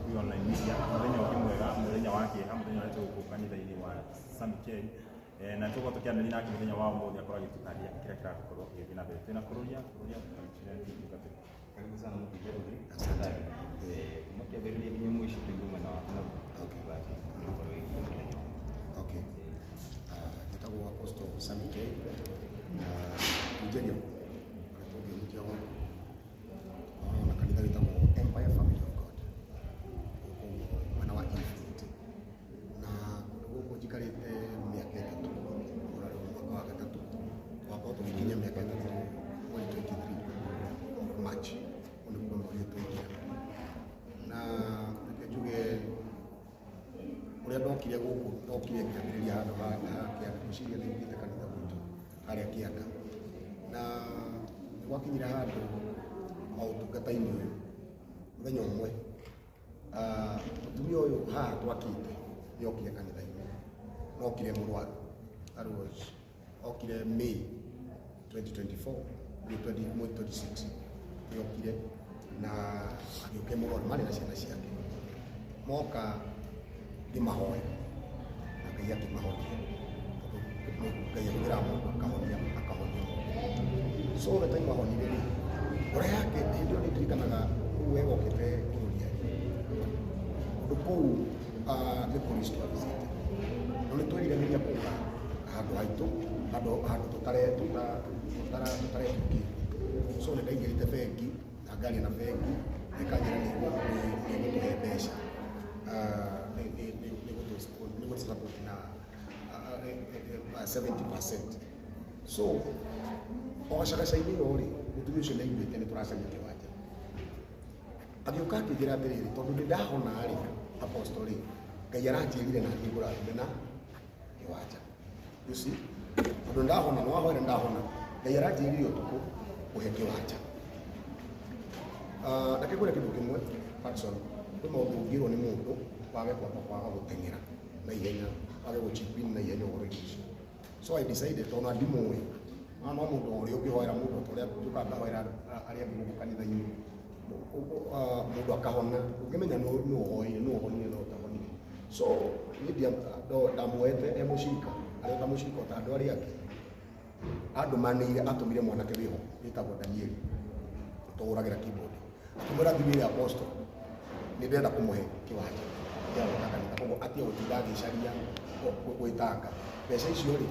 Gĩkũyũ Online Media. Mũthenya ũngĩ mwega, mũthenya wa kĩeha, mũthenya ũrĩa tũgũkũ kanitha-inĩ wa Samikeli. Na tũgũkorwo tũkĩaranĩria nake mũthenya wa ũmũthĩ, akorwo agĩtũtarĩria kĩrĩa kĩrakorwo gĩgĩthiĩ na mbere. Twĩna kũrũria, kũrũria, kũrũria. Karibu sana mũhunjia Rũthiri. Asante. Kuma kĩambĩrĩria nginya mũico tũigue mwena waku na ũkiuga atĩ nĩ ũhoro wĩgiĩ mũthenya wa ũmũthĩ. Okay. Njĩtagwo Apostle Sammy K na hunjagia ũrĩa tũngĩhunjia gũkũ na kanitha wĩtagwo Empire Family of God gũkũ mwena wa Infinity, na kũndũ gũkũ njikarĩte mĩaka 3, ũrarĩ mwaka wa gatatũ, twakorwo tũgĩkinyia mĩaka 3 mweri 23 of March, ũyũ nĩguo mweri tũingĩra. Na reke njuge ũrĩa ndokire gũkũ, ndokire ngĩambĩrĩria handũ ha kĩanda, ngwĩciria nĩ njugĩte kanitha gwitũ harĩa kĩanda, na nĩ gwakinyire handũ o ũtungata-inĩ ũyũ mũthenya ũmwe, mũtumia ũyũ haha twakĩte nĩ okire kanitha-inĩ na okire mũrwaru. That was okire May 2024, nĩ 20 mweri 26 nĩ okire na agĩũka e mũrwaru, marĩ na ciana ciake. Moka ngĩmahoya na Ngai akĩmahonia, tondũ Ngai ahũthĩraga mũndũ akahonia, akahonia mũndũ. So the time ahonire rĩ, ngoro yake hĩndĩ ĩyo nĩ ndirikanaga ũguo wega okĩte kũrũria kũndũ kũu, nĩ police twavicite, no nĩ tweriranĩria kũgũra handũ haitũ, handũ tũtaretũkĩte. So nĩ ndaingĩrĩte bengi na ngaria na bengi, ĩkanjĩra nĩ ĩgũtũhe mbeca, nĩ gũtũ-support na 70%. So o gacagaca-inĩ ĩyo rĩ, mũtumia ũcio nĩ aiguĩte nĩ tũracaria kĩwanja, agĩũka akĩnjĩra atĩrĩrĩ, tondũ nĩ ndahona rĩ, apostle rĩ, Ngai aranjĩrire na niĩ ngũrathime na kĩwanja. You see, tondũ ndahona, nĩ wahoera ndahona, Ngai aranjĩrire ũtukũ ũhe kĩwanja. Reke ngwĩre kĩndũ kĩmwe, Patson, kwĩ maũndũ ũngĩrwo nĩ mũndũ wage kwamba kwaga gũteng'era na ihenya, wage gũ-chip in na ihenya ũhoro-inĩ ũcio. So I decided, tondũ ndimũĩ, no mũndũ ũrĩa ũngĩhoera mũndũ ta ũrĩa njũkaga ngahoera arĩa angĩ gũkũ kanitha-inĩ, mũndũ akahona, ũngĩmenya nũ ũhoeire, nũ ũhonire na ũtahonire. So niĩ ndamuoete e mũcirika, arĩ o ta mũcirika o ta andũ arĩa angĩ. Andũmanĩire, atũmire mwanake wĩho wĩtagwo Danieli tũhũragĩra keyboard, akĩmwĩra thiĩ wĩre apostle nĩ ndĩrenda kũmũhe kĩwanja gĩa gwaka kanitha, koguo atige gũtinda agĩcaria gwĩtanga mbeca icio rĩ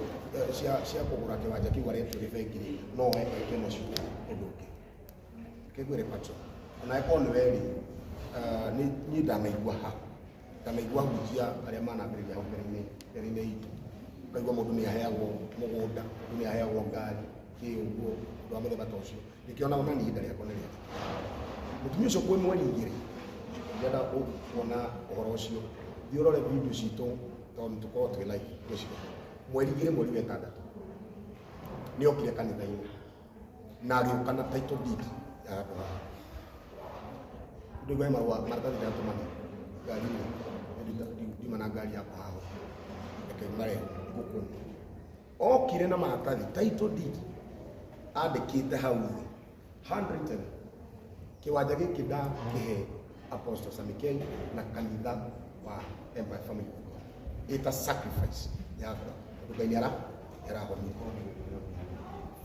cia kũgũra kĩwanja kĩu aretio nĩ bengi rĩ, no eke nacio ũndũ ũngĩ. Reke ngwĩre Patson, ona ĩkorwo nĩ we rĩ, niĩ ndanaigua ha ndanaigua hunjia arĩa manambĩrĩria hau mbere-inĩ itũ, ũkaigua mũndũ nĩ aheagwo mũgũnda, mũndũ nĩ aheagwo ngari, kĩ ũguo, ũndũ wa mũthemba ta ũcio. Nĩkĩo ona niĩ ihinda rĩakwa nĩ rĩathira. Mũtumia ũcio kwĩ mweri 2, ngĩenda kuona ũhoro ũcio, thiĩ ũrore video citũ tondũ nĩ tũkoragwo twĩ live ngwĩciria. Mweri 2, mweri wa ĩtandatũ, nĩ okire kanitha-inĩ na agĩũka na title deed ya handũ haha. Ndũigua he marũa maratathi ndatũmana ngari-inĩ, ndiuma na ngari yakwa haha, reke marehe ngũkuonia. Okire na maratathi, title deed, andĩkĩte hau thĩ handwritten, kĩwanja gĩkĩ ndakĩhe Apostle Sammy K na kanitha wa Empire Family of God ĩta sacrifice yakwa, tondũ Ngai nĩ arahonire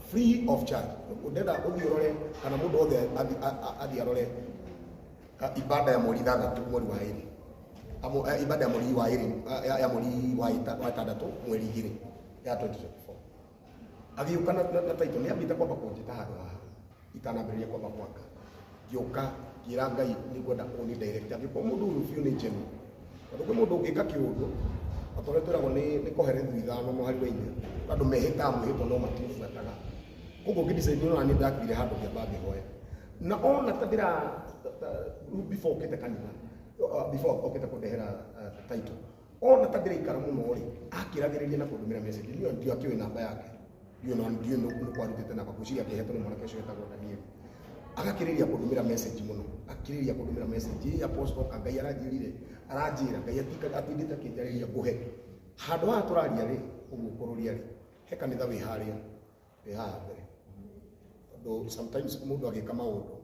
free of charge. Ndenda ũthiĩ ũrore kana mũndũ wothe athiĩ arore ibada ya mweri 6, mweri wa 2, ibada ya mweri wa 2, ya mweri wa 6, mweri 2 ya 2024, agĩũka na title. Nĩ ambĩte kwamba kũnjĩta handũ haha itanambĩrĩria kwamba gwaka. Ngĩũka ngĩra Ngai nĩ ngwenda ũni direct angĩkorwo mũndũ ũyũ biũ nĩ genuine, tondũ kwĩ mũndũ ũngĩka kĩũndũ o ta ũrĩa twĩragwo nĩ Kohelethu 5 mũhari wa 4, andũ mehĩtaga mwĩhĩtwa no matiũbuataga. Koguo ngĩ-decide ona niĩ ndathire handũ ngĩamba ngĩhoya na ona ta ndĩra rĩu before okĩte kanitha, before okĩte kũndehera title, ona ta ndĩraikara mũno rĩ, akĩragĩrĩria na kũndũmĩra message. Niĩ ndiakĩũĩ namba yake, ndiũĩ no ndiũĩ nĩ kwarutĩte namba, ngwĩciria akĩhetwo nĩ mwanake ũcio wetagwo Daniel. Agakĩrĩria kũndũmĩra message mũno, akĩrĩria kũndũmĩra message, ĩ apostle ka Ngai aranjĩrire, aranjĩra Ngai atindĩte akĩnjarĩria ngũhe handũ haha tũraria rĩ, ũguo kũrũria rĩ, he kanitha wĩ harĩa wĩ haha mbere, tondũ sometimes mũndũ agĩka maũndũ,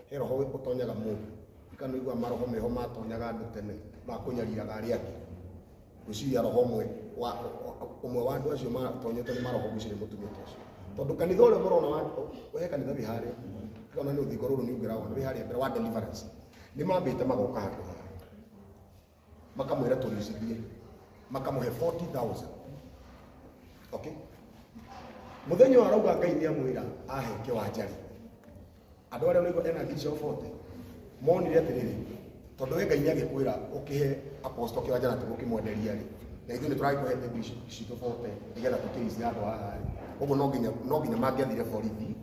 he roho ũtonyaga mũndũ. You Kana igua maroho meho matonyaga andũ tene makũnyariraga arĩa angĩ. Ngwĩciria roho ũmwe wa ũmwe wa andũ acio matonyete nĩ maroho, ngwĩciria mũtumia ta ũcio. Tondũ kanitha ũrĩa mũrona wa we kanitha wĩ harĩa, kana nĩ ũthingo rũrũ nĩ ũngĩrawona wĩ harĩa mbere wa Deliverance. Nĩ mambĩte magoka handũ haha. Makamwĩra tũricithie. Makamũhe 40,000. Okay? Mũthenya ũyũ arauga Ngai nĩ amwĩra ahe kĩwanja rĩ. Andũ arĩa ũraigua ena ngiri ciao 40 monire atĩrĩrĩ, tondũ we Ngai nĩ agĩkwĩra ũkĩhe apostle kĩwanja na tũgũkĩmwenderia rĩ, na ithuĩ nĩ tũragĩkũhete ngiri citũ 40 nĩgetha tũkĩricie handũ haha rĩ. Ũguo no nginya mangĩathire borithi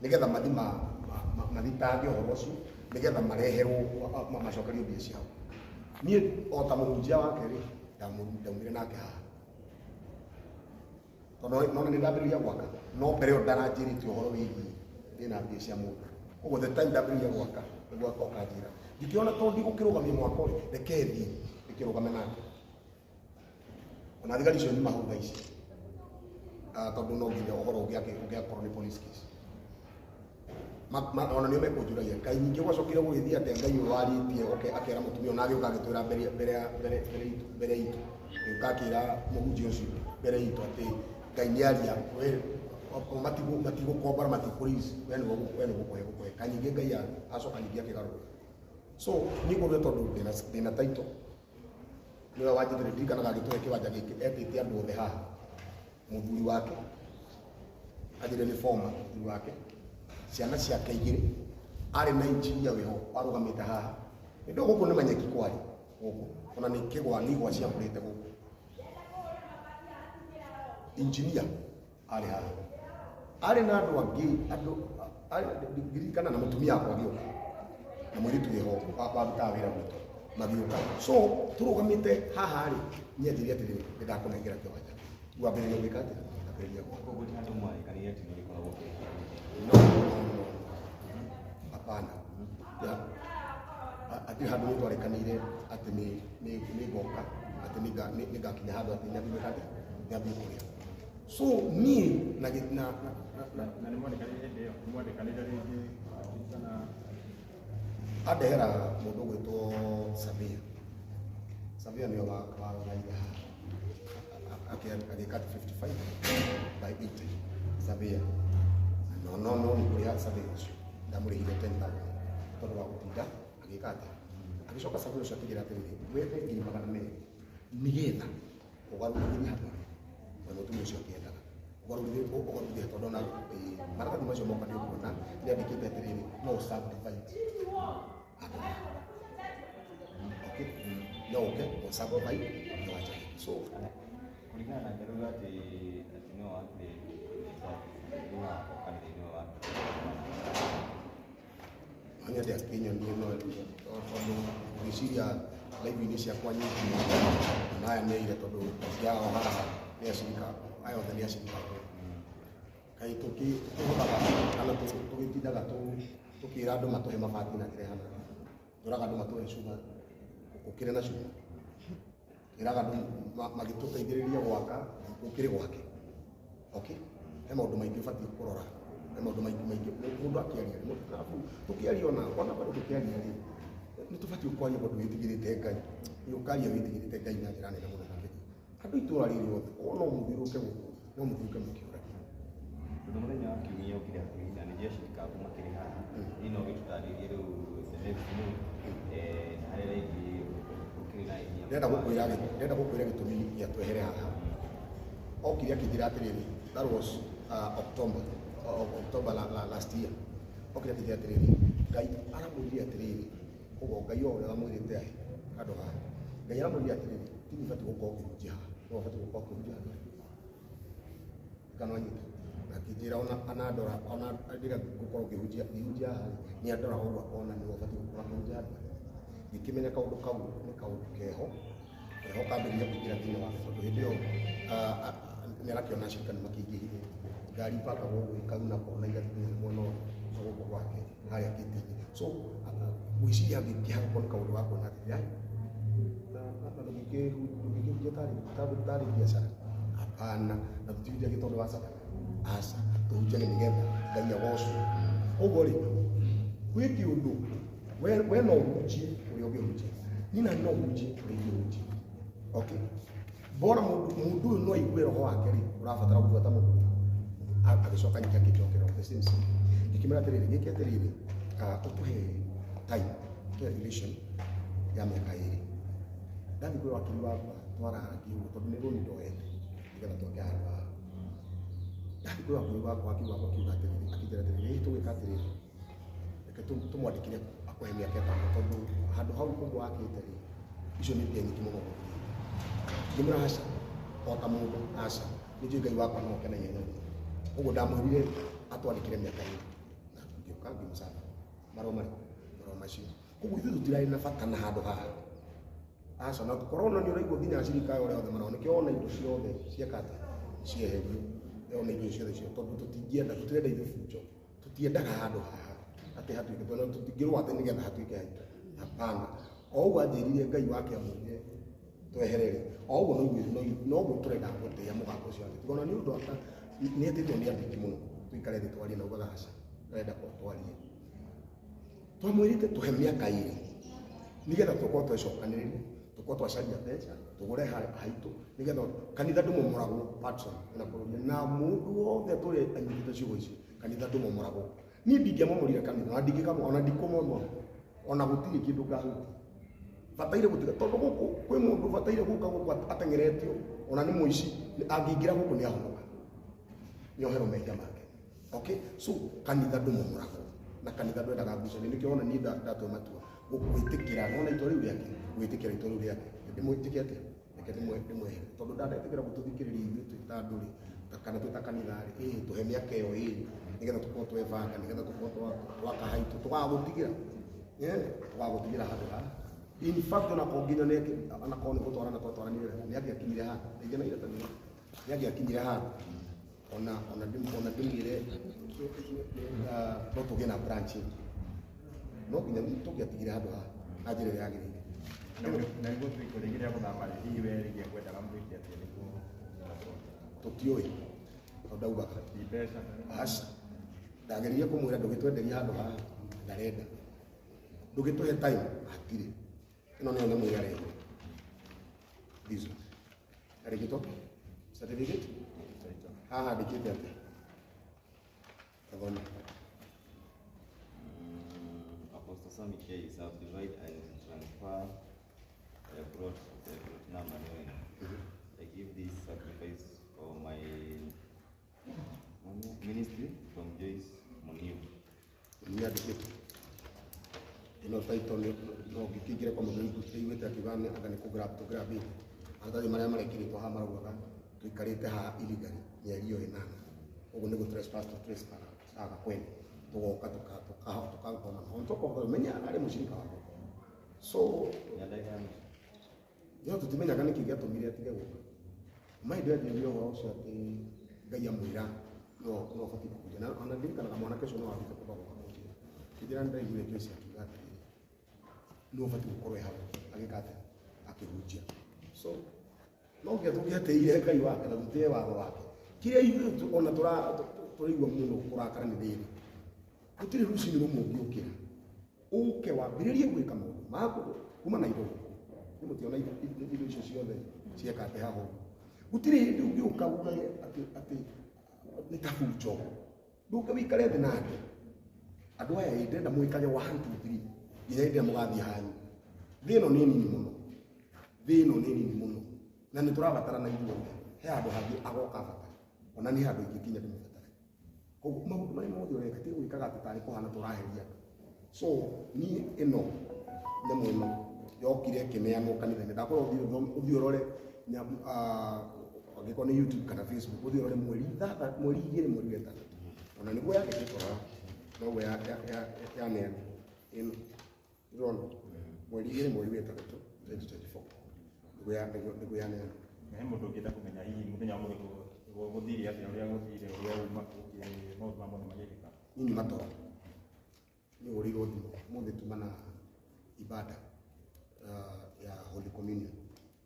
nĩgetha mathi mathitange ũhoro ũcio nĩgetha mareherwo macokerio mbia ciao. Niĩ o ta mũhunjia wake rĩ, ndaumire nake haha tondũ nona nĩ ndambĩrĩria gwaka, no mbere ĩyo ndaranjĩrĩte ũhoro wĩgiĩ ndĩna mbia cia mũndũ. Ũguo the time ndambĩrĩria gwaka nĩguo akoka njĩra, ngĩkĩona tondũ ndigũkĩrũgamia mwako rĩ, reke thiĩ ndĩkĩrũgame nake. Ona thigari icio nyuma hau thaa ici. Ah, tondũ no nginya ũhoro ũngĩakorwo nĩ police case. Ona nĩo mekũnjũragia kaĩ ningĩ gwacokire gũgĩthiĩ atĩa. Ngai ũyũ warĩtie oke akera mũtumia ona agĩũka agĩtwĩra mbere mbere ya mbere mbere itũ mbere itũ, agĩũka akĩra mũhunjia ũcio mbere itũ atĩ Ngai nĩ aria we matigũkombora, matikũrelease, we nĩwe gũkũhe gũkũhe. Kaĩ ningĩ Ngai acoka ningĩ akĩgarũra. So niĩ kũrĩ tondũ ndĩna title, nĩwe wanjĩtire. Ndirikanaga agĩtũhe kĩwanja gĩkĩ etĩte andũ othe haha, mũthuri wake anjĩre nĩ former mũthuri wake, ciana ciake igĩrĩ, arĩ na injinia wĩho warũgamĩte haha. Nĩ ndũ gũkũ nĩ manyeki kwarĩ gũkũ, ona nĩ kĩgwa, nĩ igwa ciakũrĩte gũkũ. Injinia arĩ haha, arĩ na andũ angĩ, andũ ndirikana na mũtumia wakwa agĩũka na mũirĩtu wĩho warutaga wĩra gwitũ magĩũka. So tũrũgamĩte haha rĩ, niĩ anjĩrire atĩrĩrĩ, nĩ ndakũnengera kĩwanja, rĩu ambĩrĩria gwĩka atĩa, ambĩrĩria gwaka. Koguo ti handũ mwarĩkanĩire atĩ nĩ ũrĩkoragwo ũkĩrĩha? No, no, no, no. Hapana. Ya. Hatirĩ handũ nĩ twarĩkanĩire atĩ nĩ ngoka atĩ nĩ ngakinya handũ atĩ nyambie gwĩka atĩa, nyambie kũrĩa. So niĩ na gĩ- na na na Na nĩ mwandĩkanĩire hĩndĩ ĩyo, nĩ mwandĩkanĩire rĩngĩ kana? Andehera mũndũ ũgwĩtwo Savia. Savia nĩwe warũgaire haha. Agĩka atĩ 55 by 80 Savia. No no no nĩ kũrĩha Savia ũcio ndamũrĩhire 10,000 tondũ wa gũtinda agĩka atĩa. Agĩcoka Savia ũcio akĩnjĩra atĩrĩrĩ, wethe 200,000 nĩgetha ũgarũrithĩrie handũ harĩa we mũtumia ũcio akĩendaga ũgarũrithie, ũgarũrithie, tondũ ona maratathi macio moka nĩ ũkuona nĩ andĩkĩte atĩrĩrĩ, no subdivide handũ haha. Okay, no ũke o subdivide kĩwanja gĩkĩ. So Kũringana na ngarũga atĩ no wakire kanitha-inĩ wa No nyende akĩnyonie, no tondũ ngwĩciria live-inĩ ciakwa nyingĩ na aya nĩ aira, tondũ ciao haha nĩ acirika, aya othe nĩ acirika. Kaĩ tũkĩhotaga kana tũgĩtindaga tũkĩra andũ matũhe mabati na njĩra ĩhana, tũraga andũ matũhe cuma, gũkĩrĩ na cuma, twĩraga andũ magĩtũteithĩrĩria gwaka, gũkĩrĩ gwake. Okay, he maũndũ maingĩ ũbatiĩ kũrora, he maũndũ maingĩ maingĩ mũndũ akĩaria rĩ, arabu tũkĩaria ona bado tũkĩaria rĩ, nĩ tũbatiĩ kwaria mũndũ wĩtigĩrĩte Ngai. Nĩ ũkaria wĩtigĩrĩte Ngai na njĩra nene mũno makĩria. Andũ itũra rĩrĩ othe, o no mũthiũrũrũke gũkũ, no mũthiũrũrũke mũkĩũragia. Tondũ mũthenya wa kiumia ũkire hakuhĩ na nĩ acirika aku makĩrĩ haha, niĩ no gĩtũtarĩrie rĩu the next move, na harĩa rĩngĩ ũkĩrĩ na engineer. Ndĩrenda gũkwĩra gĩtũmi gĩa twehere haha. Okire akĩnjĩra atĩrĩrĩ, that was October, October last year. Okire akĩnjĩra atĩrĩrĩ, Ngai aramwĩrire atĩrĩrĩ, koguo Ngai o ũrĩa wamwĩrĩte ahe handũ haha, Ngai aramwĩrire atĩrĩrĩ, tigu ũbatiĩ gũkorwo ũkĩhunjia haha, no ũbatiĩ gũkorwo ũkĩhunjia handũ hangĩ. Kana wanyita na akĩnjĩra ona anandora, ona rĩrĩa ngũkorwo ngĩhunjia ngĩhunjia haha rĩ, nĩ andoraga ũguo akona nĩwe ũbatiĩ gũkorwo akĩhunjia handũ harĩa. Ngĩkĩmenya kaũndũ kau nĩ kaũndũ keho keho kambĩrĩria kũingĩra thĩinĩ wake, tondũ hĩndĩ ĩyo nĩ arakĩona acirika nĩ makĩingĩhire, ngari ipakagwo ũguo ikauna kona igathiĩ mwena ũyũ na gũkũ gwake harĩa gĩti-inĩ. So gwĩciria ngĩkĩhagwo nĩ kaũndũ ga kuona atĩrĩ, ai, na ndũngĩkĩhunjia tarĩ biacara, hapana, na tũtihunjagia tondũ wa sadaka, aca, tũhunjagia nĩgetha Ngai agocwo. Ũguo rĩ, gwĩ kĩũndũ We no ũhunjie ũrĩa ũngĩhunjia, niĩ nani no hunjie ũrĩa ingĩhunjia. Okay, bora mũndũ ũyũ no aigue roho wake rĩ, ũrabatara gũbuata mũndũ ũyũ. Agĩcoka nyingĩ akĩnjokera the same thing. Ngĩkĩmwĩra atĩrĩrĩ, gĩke atĩrĩrĩ, ũtũhe time, ũtũhe duration ya mĩaka 2. Ndathiĩ kwĩ wakiri wakwa twarangie ũguo tondũ nĩ rũni ndoete nĩgetha twake handũ haha. Ndathiĩ kwĩ wakiri wakwa, wakiri wakwa akiuga atĩrĩrĩ, akĩnjĩra atĩrĩrĩ, ĩ tũgwĩka atĩrĩrĩ, reke tũmwandĩkĩre akũhe mĩaka 5 tondũ handũ hau ũguo wakĩte rĩ, icio nĩ mbia nyingĩ mũno gũthiĩ. Ngĩmwĩra aca, o ta mũndũ aca, nĩ njũĩ Ngai wakwa no oke na ihenya mũno. Ũguo ndamwĩrire atwandĩkĩre mĩaka 2 na ngĩũka ngĩmũcaba marũa marĩkũ, marũa macio. Koguo ithuĩ tũtirarĩ na bata na handũ haha. Aca, na korona nĩ ũraigua nginya acirika aya ũrĩa othe marona, nĩkĩo wona indo ciothe cieka atĩa, cieherio, wona indo ciothe cio, tondũ tũtingĩenda, tũtirenda ithuĩ bunjo, tũtiendaga handũ haha atĩ hatuĩke, tondũ tũtingĩrũa atĩ nĩgetha hatuĩke haitũ. Hapana. O ũguo anjĩrire Ngai wake amwĩrire tweherere, o ũguo noguo tũrenda gũtĩa mũgambo ũcio wake. Tiga ona nĩ ũndũ ata nĩ etĩtwo nĩ andũ aingĩ mũno tũikare thĩ twarie na ugaga aca, ndĩrenda twarie. Twamwĩrĩte tũhe mĩaka 2 nĩgetha tũkorwo twecokanĩrĩria, tũkorwo twacaria mbeca, tũgũre haitũ, nĩgetha kanitha ndũmomoragwo, Patson, na kũrũria na mũndũ wothe tũrĩ anyitĩte ciugo ici, kanitha ndũmomoragwo. Niĩ ndingĩamomorire kanitha, ona ndingĩkamomora, ona ndikũmomora, ona gũtirĩ kĩndũ ngahutia. Bataire gũtiga, tondũ gũkũ kwĩ mũndũ bataire gũka gũkũ ateng'eretio, ona nĩ mũici, angĩingĩra gũkũ nĩ ahonoka, nĩ oherwo mehia make. Okay, so kanitha ndũmomoragwo, na kanitha ndwendaga ngucanio. Nĩkĩo wona niĩ ndatua matua gwĩtĩkĩra, nona itua rĩu rĩake, gwĩtĩkĩra itua rĩu rĩake. Ndĩmwĩtĩkie atĩa? Reke ndĩmwehere, tondũ ndandetĩkĩra gũtũthikĩrĩria ithuĩ twĩ ta andũ rĩ, kana twĩ ta kanitha rĩ, ĩ tũhe mĩaka ĩyo 2 nĩgetha tũkorwo twebanga, nĩgetha tũkorwo twaka haitũ, tũgagũtigĩra, tũgagũtigĩra handũ haha. In fact, ona korwo nginya nĩ ona korwo nĩ gũtwarana twatwaranire wega, nĩ angĩakinyire haha, rĩngĩ na iratathi, nĩ angĩakinyire haha, ona ndĩmwĩre, no tũgĩe na branch ĩngĩ, no nginya tũngĩatigire handũ haha na njĩra ĩrĩa yagĩrĩire. Na nĩguo tuĩke rĩngĩ rĩa gũthama rĩ, hihi we rĩngĩ ngwendaga mwĩke atĩa nĩguo tũtiũĩ, tondũ ndaugaga ti mbeca? Aca, ndageririe kũmwĩra ndũgĩtwenderie handũ haha, ndarenda, ndũgĩtũhe time, hatirĩ. Ĩno nĩyo nyamũ ĩrĩa arehire. This one. Arĩkĩtwo certificate haha handĩkĩte atĩa? Gathoma. Apostle Sammy K, subdivide and transfer the plot number 9. I give this sacrifice for my ministry from Joyce Muniu. Nĩ andĩkĩte ĩno title no ngĩkĩingĩre kwa mũndũ iguĩte akiuga anga nĩ kũ-grab tũ-grabĩte. Maratathi marĩa marekĩrĩtwo haha maraugaga tũikarĩte haha illegally mĩeri ĩyo 8. Ũguo nĩguo trespass to trespass aga kwene tũgoka tũkagoma on top of that menya arĩ mũcirika wakwa. So no tũtimenyaga nĩkĩ gĩatũmire atige gũka. Mahinda anjĩrire ũhoro ũcio atĩ Ngai amwĩra no ũbatiĩ kũhunjia. Na ona ndirikanaga mwanake ũcio no wambĩte kũba gũka kũnjĩra. Kĩnjĩra nĩndaiguire Joyce akiuga atĩrĩrĩ, nĩ ũbatiĩ gũkorwo hau agĩka atĩa, akĩhunjia. So no nginya tũngĩatĩire Ngai wake na tũtĩe watho wake. Kĩrĩa ithuĩ ona tũraigua mũno kũrakara nĩ rĩrĩ, gũtirĩ rũcinĩ rũmwe ũngĩũkĩra ũke wambĩrĩrie gwĩka maũndũ maku kuma Nairobi. Nĩ mũtiona indo icio ciothe cieka atĩ haha ũguo. Gũtirĩ hĩndĩ ũngĩũka ugage atĩ nĩ ta bunjo. Ndũke wĩikare thĩ na andũ. Andũ aya ĩ, ndĩrenda mwĩkage 1 2 3 nginya hĩndĩ ĩrĩa mũgathiĩ hanyu. Thĩ ĩno nĩ nini mũno. Thĩ ĩno nĩ nini mũno. Na nĩ tũrabatarana ithuothe. He handũ hangĩ agoka abatare. Ona nĩ handũ ingĩkinya ndĩmũbatare. Koguo maũndũ marĩa mothe ũreka ti gwĩkaga atĩ tarĩ kũhana tũraheria andũ. So niĩ ĩno nyamũ ĩno yokire ĩkĩneanwo kanitha-inĩ. Ndakorwo ũthiĩ ũrore angĩkorwo nĩ YouTube kana Facebook, ũthiĩ ũrore mweri 2 mweri 6. Ona nĩguo yandĩkĩtwo haha, noguo yaneanwo. Ĩno ndĩrona mweri 2 mweri 6 2024 nĩguo yaneanwo. Na he mũndũ ũngĩenda kũmenya hihi mũthenya wa ũmũthĩ gũthire atĩa, ũrĩa gũthire, ũrĩa uma maũndũ ma mothe magĩkĩka? Niĩ nyuma toro, niĩ hũrĩirwo thimũ ũmũthĩ tuma na ibada ya Holy Communion,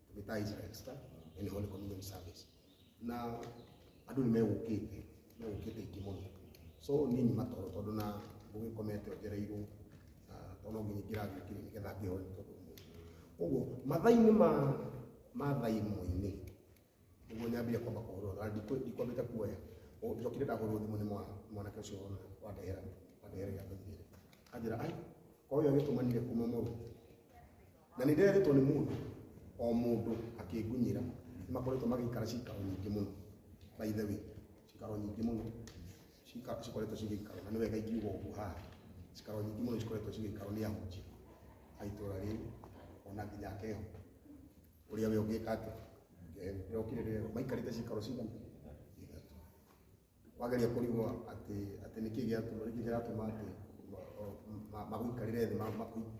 tũgĩta Israel Star, nĩ Holy Communion service. Na andũ nĩ megũkĩte, megũkĩte aingĩ mũno. So niĩ nyuma toro tondũ na ngũgĩkomete ongereirwo Tondũ no nginya ingĩragĩũkire nĩgetha ngĩhoe nĩ tondũ ũmũthĩ. Koguo mathaa-inĩ ma thaa ĩmwe-inĩ nĩguo nyambirie kwamba kũhũrwo, na ndikwambĩte kuoya. Njokire ndahũrwo thimũ nĩ mwanake ũcio wandehera gĩathĩ. Anjĩra, ai, kwa ũyũ agĩtũmanire kũmomorwo. Na nĩ ndĩrerĩtwo nĩ mũndũ, o mũndũ akĩngunyĩra, nĩ makoretwo magĩikara cikaro nyingĩ mũno. By the way, cikaro nyingĩ mũno cikoretwo cigĩikarwo, na nĩ wega ingiuga ũguo haha. Cikaro nyingĩ mũno cikoretwo cigĩikarwo nĩ ahunjia a itũũra rĩrĩ, ona nginya akeho. Ũrĩa we ũngĩka atĩa? Ndĩrokire ndĩrerwo maikarĩte cikaro cigana? Ithatũ. Wageria kũrigwo atĩ nĩkĩ gĩatũma, nĩkĩ kĩratũma atĩ magũikarĩre thĩ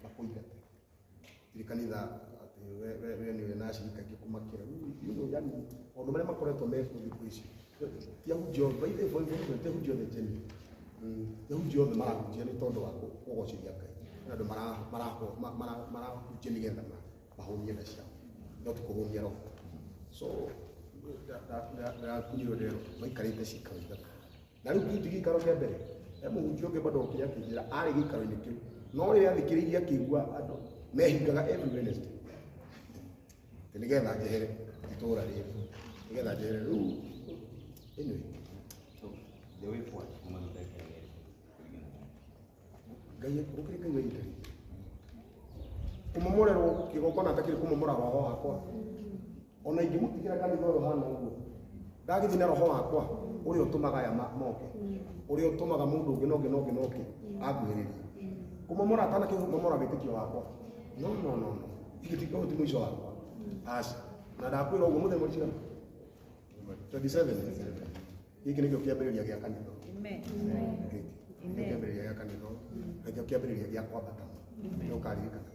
makũingate. Gũtirĩ kanitha atĩ we nĩwe na acirika aingĩ kũmakĩra. You know, yani maũndũ marĩa makoretwo mekuo thikũ ici ti ahunjia othe, by the way, for information, ti ahunjia othe genuine. Ti ahunjia othe marahunjia nĩ tondũ wa kũgocithia Ngai. Nĩ andũ marahunjia nĩgetha mahũnie nda ciao, no ti kũhũnia roho. So ndĩrakunyirwo ndĩrerwo maikarĩte cikaro ithatũ. Na rĩu kĩu ti gĩikaro kĩa mbere. He mũhunjia ũngĩ bado okire akĩnjĩra arĩ gĩikaro-inĩ kĩu, no rĩrĩa athikĩrĩirie akĩigua andũ mehingaga every Wednesday atĩ nĩgetha njehere itũũra rĩrĩ, nĩgetha njehere rĩu. Anyway, So the way forward kuma thutha ĩrĩa kũringana na Ngai gũkĩrĩ Ngai wendete kũmomorerwo kĩgongona atakĩrĩ kũmomora roho wakwa. Ona ingĩmũtigĩra kanitha ũyũ hana ũguo, ndagĩthiĩ na roho wakwa ũrĩa ũtũmaga aya moke, ũrĩa ũtũmaga mũndũ ũngĩ na ũngĩ na ũngĩ na ũngĩ anguhĩrĩrie. Kũmomora atanakĩmomora wĩtĩkio wakwa, no no no no, ũyũ ti mũico wakwa, aca. Na ndakwĩra ũguo mũthenya mweri cigana? 27. Gĩkĩ nĩkĩo kĩambĩrĩria gĩa kanitha. Gĩkĩ nĩkĩo kĩambĩrĩria gĩa kanitha, na nĩkĩo kĩambĩrĩria gĩa kwambata. Nĩ ũkaririkana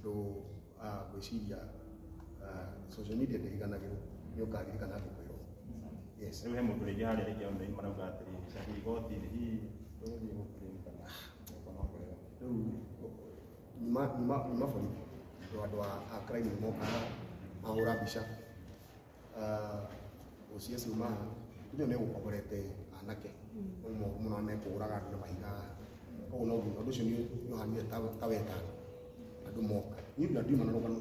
tondũ ngwĩciria social media ndĩriganagĩrwo, nĩ ũkaririkana ngĩkwĩrwo. Yes. Rĩu he mũndũ rĩngĩ harĩa rĩngĩ online marauga atĩrĩrĩ, cabi igoti-inĩ hihi tũgũthiĩ gũclaim kana no kũrega. Rĩu nyuma borithi, tondũ andũ a crime nĩ mokaga mahũra mbica. OCS uma haha, nĩ egũkomborete anake mũno mekũhũraga andũ na mahiga. Koguo no nginya ũndũ ũcio nĩ ũhanire ta wetano andũ moka. Niĩ ndiuma na rũgano,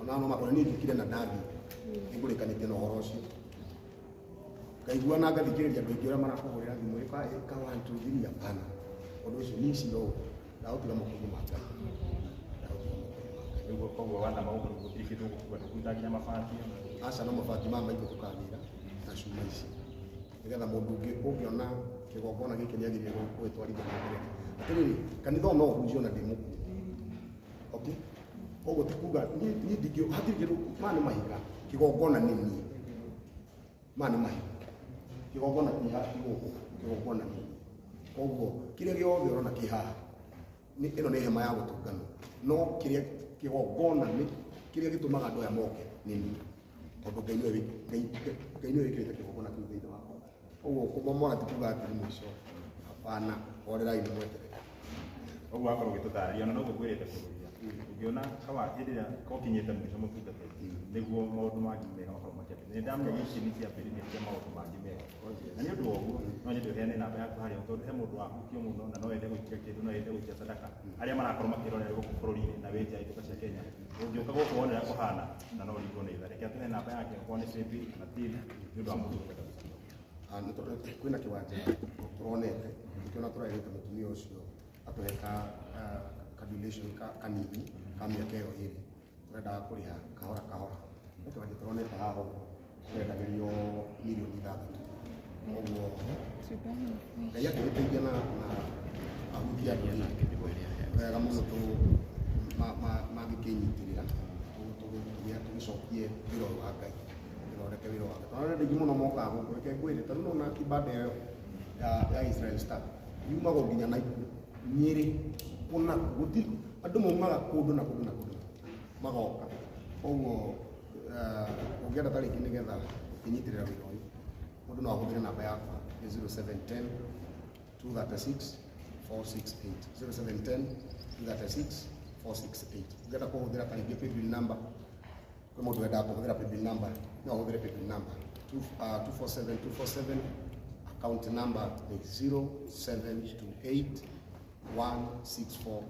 ona no makore niĩ njũkire na ndathiĩ nĩngũrĩkanĩtie na ũhoro ũcio. Ngaigua na ngathikĩrĩria andũ aingĩ ũrĩa marakũhũrĩra thimũ, ĩka ĩka 1 2 3, hapana. Ũndũ ũcio niĩ cira ũyũ ndaũtiga moko-inĩ ma Ngai. Ndaũtiga moko-inĩ ma Ngai. Rĩu koguo wathama gũkũ gũtirĩ kĩndũ ũgũkua, ndũkũruta nginya mabati. Aca, no mabati maya maitũ tũkagĩra na cuma ici, nĩgetha mũndũ ũngĩ ũngĩona kĩgongona gĩkĩ nĩagĩrĩire gũgĩtwarithia na mbere. Atĩrĩrĩ, kanitha ũyũ no ũhunjio na ndĩ mũkuũ. Okay? Koguo ti kuga niĩ ndingĩ, hatirĩ kĩndũ, maya nĩ mahiga, kĩgongona nĩ niĩ. Maya nĩ mahiga, kĩgongona ti haha gũkũ, kĩgongona nĩ niĩ. Koguo kĩrĩa gĩothe ũrona kĩ haha, ĩno nĩ hema ya gũtũnganwo, no kĩrĩa kĩgongona nĩ kĩrĩa gĩtũmaga andũ aya moke nĩ niĩ, tondũ Ngai nĩwe Ngai nĩwe wĩkĩrĩte kĩgongona kĩu thĩinĩ wakwa. Koguo kũmomora ti kuga atĩ nĩ mũico, hapana, horerai nĩ mweterere. Ũguo wakorwo ũgĩtũtarĩria, ona noguo ngwĩrĩte kũrũria. Ũngĩona kawa hĩndĩ ĩrĩa kokinyĩte mũico mũtungatĩri, nĩguo maũndũ mangĩ mega makorwo makĩambĩrĩria. Nĩ ndamenya gĩkĩ nĩ kĩambĩrĩria kĩa maũndũ mangĩ mega. Na nĩ ũndũ wa ũguo, no nyende ũheane namba yaku harĩa, tondũ he mũndũ wahutio mũno na no ende gũikia kĩndũ, no ende gũikia sadaka. Arĩa marakorwo makĩrorera gũkũ bũrũri-inĩ na wĩ nja ya ithaka cia Kenya, ũngĩũka gũkũ wone ũrĩa kũhana, na no ũringwo nĩ tha. Reke atũhe namba yake, okorwo nĩ paybill kana till, nĩ ũndũ wa mũndũ ũkwenda gũcukua. Nĩ tondũ kwĩna kĩwanja tũronete, nĩkĩo tũrerĩte mũtumia ũcio atũhe ka donation kanini ka mĩaka ĩyo ĩrĩ, tũrendaga kũrĩha kahora kahora. Nĩ kĩwanja tũronete haha ũguo, tũrendagĩrio mirioni 6. Koguo Ngai akĩgĩteithia na ahutia andũ rĩ, wega mũno mangĩkĩnyitĩrĩra, tũgĩcokie wĩra ũyũ wa Ngai, tũthondeke wĩra wa Ngai. Tondũ andũ aingĩ mũno mokaga gũkũ, reke ngwĩre, ta rĩu nĩwona ibanda ĩyo ya Israel Star yumagwo nginya Naikuru, Nyĩrĩ, kũna gũtirĩ andũ maumaga kũndũ na kũndũ na kũndũ magoka. Koguo ũngĩenda ta rĩngĩ nĩgetha ũkĩnyitĩrĩra wĩra ũyũ, mũndũ no ahũthĩre namba yakwa nĩ 0710 236 468, 0710 236 468. Ũngĩenda kũhũthĩra ta rĩngĩ paybill number, kwĩ mũndũ wendaga kũhũthĩra paybill number, no ahũthĩre paybill number 247 247, account number ni 0728 164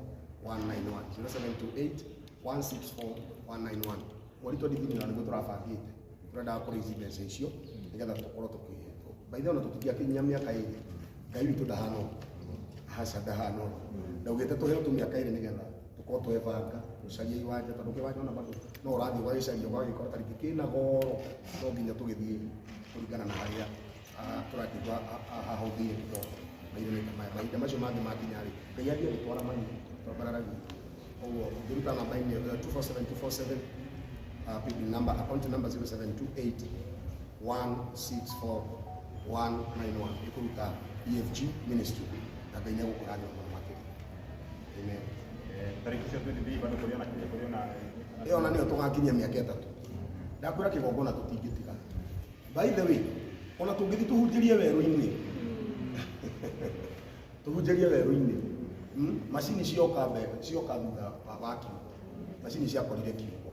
191 0728 164 191. Mweri 23 na nĩguo tũrabangĩte tũrendaga kũraise mbeca icio nĩgetha tũkorwo tũkĩhetwo. By the way, ona tũtingĩakinyia mĩaka ĩrĩ, Ngai witũ ndahana ũguo, aca ndahana ũguo. Ndaugĩte tũheo tu mĩaka ĩrĩ nĩgetha tũkorwo twebanga tũcarie iwanja, tondũ kĩwanja ona bado no ũrathiĩ ũgagĩcaria ũgagĩkora tarĩngĩ kĩna goro, no nginya tũgĩthiĩ kũringana na harĩa tũrakĩigua hahũthĩire kidogo. Mahinda maya mahinda macio mangĩ makinya rĩ, Ngai athiĩ agĩtwara mani twambararagia. Koguo ũngĩruta namba-inĩ ĩyo 247 247, paybill number, account number 0728 164 191 ĩkũruta EFG Ministry na Ngai nĩegũkũrathima mũno makĩria. Amen. Tarĩki icio 23 bado kũrĩ ona kũrĩ ona Ĩyo ona nĩyo tũgakinyia mĩaka 3. Ndakwĩra kĩgongona tũtingĩtiga. By the way, ona tũngĩthiĩ tũhunjĩrie werũ-inĩ, tũhunjĩrie werũ-inĩ, macini cioka mbere, cioka thutha wa kiugo, macini ciakorire kiugo,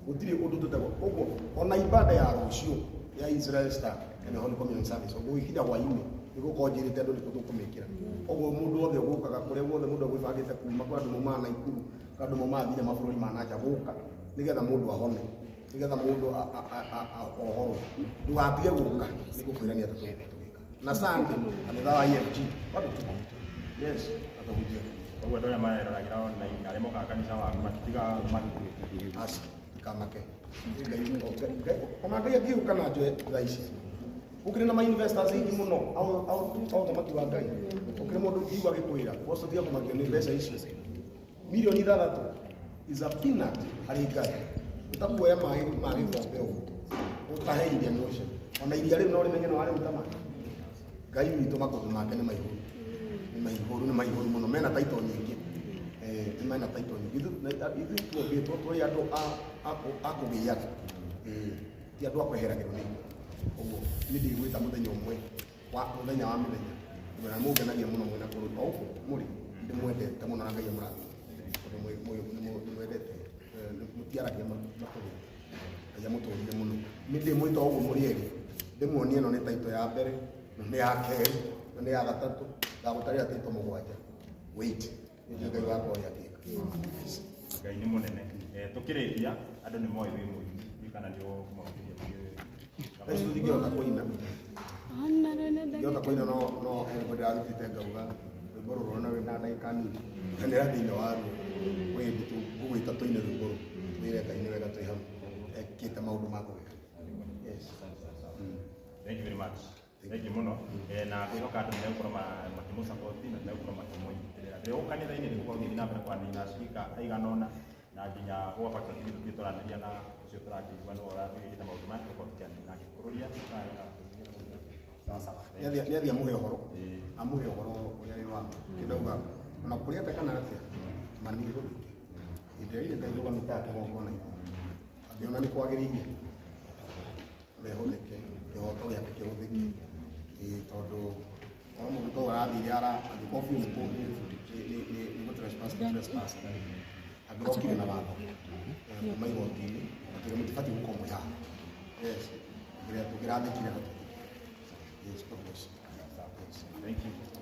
gũtirĩ ũndũ tũtegwo. Ũguo ona ibada ya rũciũ ya Israel Star and Holy Communion Service ũgũgĩkinya hwainĩ nĩgũkorwo njĩrĩte andũ nĩkũ tũkũmĩkĩra. Ũguo mũndũ wothe ũgũkaga kũrĩa guothe mũndũ agwĩbangĩte kuma, kwĩ andũ maumaga Naikuru, kwĩ andũ maumaga nginya mabũrũri ma nanja gũka nĩgetha mũndũ ahone, nĩgetha mũndũ ohorwo. Ndũgatige gũka, nĩngũkwĩra nĩ atĩa tũgũkorwo tũgĩka. Na Sunday kanitha wa EFG bado tuko. Yes, atahunjia. Koguo andũ arĩa mareroragĩra online na arĩa mokaga kanitha waku matitigaga magĩtuĩka. Aca, ndikamake. Ngai, ona Ngai angĩũka na njoe thaa ici. Gũkĩrĩ na ma-investors aingĩ mũno a ũthamaki wa Ngai. Gũkĩrĩ mũndũ ũngĩigua agĩkwĩra, boss tiga kũmakio nĩ mbeca icio. Milioni 6 is a peanut harĩ Ngai. Ũtakuoya maĩ ma gĩkombe ũguo, ũtahe iria mũico. Ona iria rĩu no rĩmenye no warĩruta maĩ. Ngai witũ makũmbĩ make nĩ maihũru. Nĩ maihũru, nĩ maihũru mũno. Mena title nyingĩ. Nĩ mena title nyingĩ. Ithuĩ tuombĩtwo tũrĩ andũ a kũgĩaga. Ti andũ a kweheragĩrwo nĩ indo. Ũguo niĩ ndigwĩta mũthenya ũmwe wa mũthenya wa mĩthenya. Na mũngenagia mũno mwĩna kũrũ o gũkũ mũrĩ, ndĩmwendete mũno na Ngai amũrathime. Tondũ nĩmwendete, mũtiaragia makũrũ. Ngai amũtũrie mũno. Niĩ ndĩmwĩta ũguo mũrĩ erĩ, ndĩmuonie ĩno nĩ title ya mbere, na nĩ ya kerĩ, na nĩ ya gatatũ, ndagũtarĩra title 7. Wait, nĩ Ngai wakwa ũrĩa angĩka. Ngai nĩ mũnene. Tũkĩrĩkia andũ nĩ moĩ wĩ mũini kana nĩ ũkũmahutĩria Thaa ici tũtingĩhota kũina. Ndingĩhota kũina no rwĩmbo ndĩrarutĩte ngauga rwĩmbo rũrũ ona rwĩna ndagĩka nini. Kenera thĩinĩ waruo. Kwĩ hĩndĩ ngũgwĩta tũine rwĩmbo rũu. Twĩre Ngai nĩ wega twĩ hamwe. Ekĩte maũndũ ma kũgegania. Yes. Thank you very much. Thank you mũno. Na kwĩhoka andũ nĩmegũkorwo makĩmũsupport na nĩmegũkorwo makĩmũnyitĩrĩra. Rĩu kanitha-inĩ nĩgũkorwo gĩthiĩ na mbere kwaranĩria na acirika aigana ũna na nginya gwa Factory TV tũthiĩ tũranĩria na ũcio tũrakĩigua nĩwe ũragĩkĩte maũndũ maya, tũkorwo tũkĩaranĩria nake. Kũrũria, Sawa sawa. Nĩ athiĩ amũhe ũhoro. Amũhe ũhoro ũrĩa wĩ wa ma. Kĩndauga ona kũrĩa atĩa kana atĩa, ma nĩ gĩgũthike. Hĩndĩ ĩrĩa Ngai rũgamĩte kĩgongona-inĩ, angĩona nĩ kwagĩrĩire, mehũthĩke, kĩhoto gĩake kĩhũthĩke. Tondũ ona mũndũ ta ũyũ arathire angĩkorwo biũ nĩ gũ trespass, nĩ trespass. Angĩrokire na watho, kuma igoti-inĩ, atĩrĩ mũtibatiĩ gũkorwo mwĩ haha. Yes. Tũngĩrathĩkire na tũthike. Yes, God bless you. Yes. Thank you.